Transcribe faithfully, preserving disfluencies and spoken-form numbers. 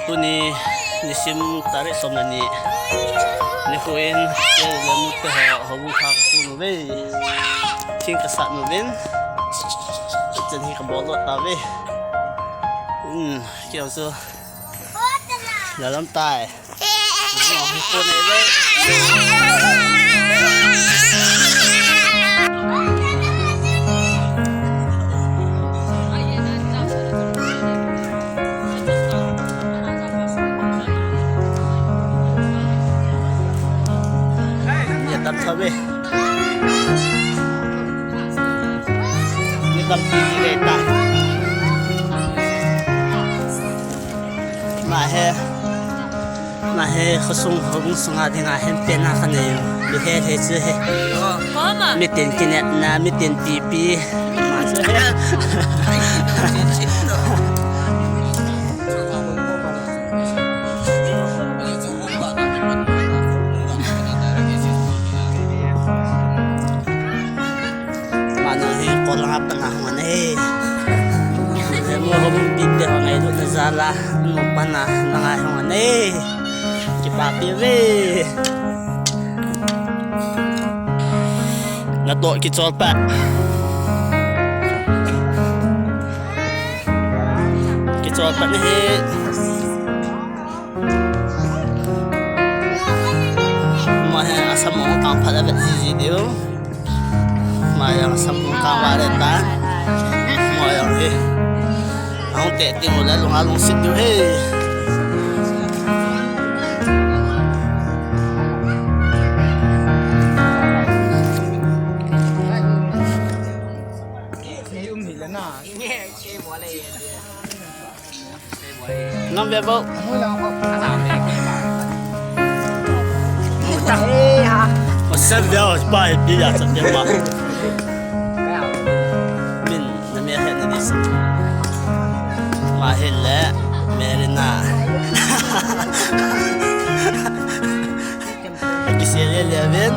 Tuni nisim tarik som le ni nikho in, kei le nu te ho, houbung kha ka pun uve. Thing ka sat uvin, chen hi ka bol lou tauve. Hmm, kei chu jalam tai. Tam thou ve. Ni tampi ti ve ta. Mahe, mahe khosung, houbung sunga dinga hin penna kanei u. Bi he he chu he. Mitin kinepna, mitin pipi. Mano hi kol langa pana hung ane. Mo houbung pite ho ngailutna jal a, mo pana langa hung ane. Kipapi ve. Natoh kichol pat. Kichol pat ni hi. Mahe asam hung kang phat a vet jiji diu. Mahe asam hung kang vale ta. Mahe hi. Ahung te ting ule lunga lungsit diu he. Nam ve bo. Asa ve os pai pi ya sa te ma. Min na me he na ni sa. Mahe le Merina. Kisi le le ven.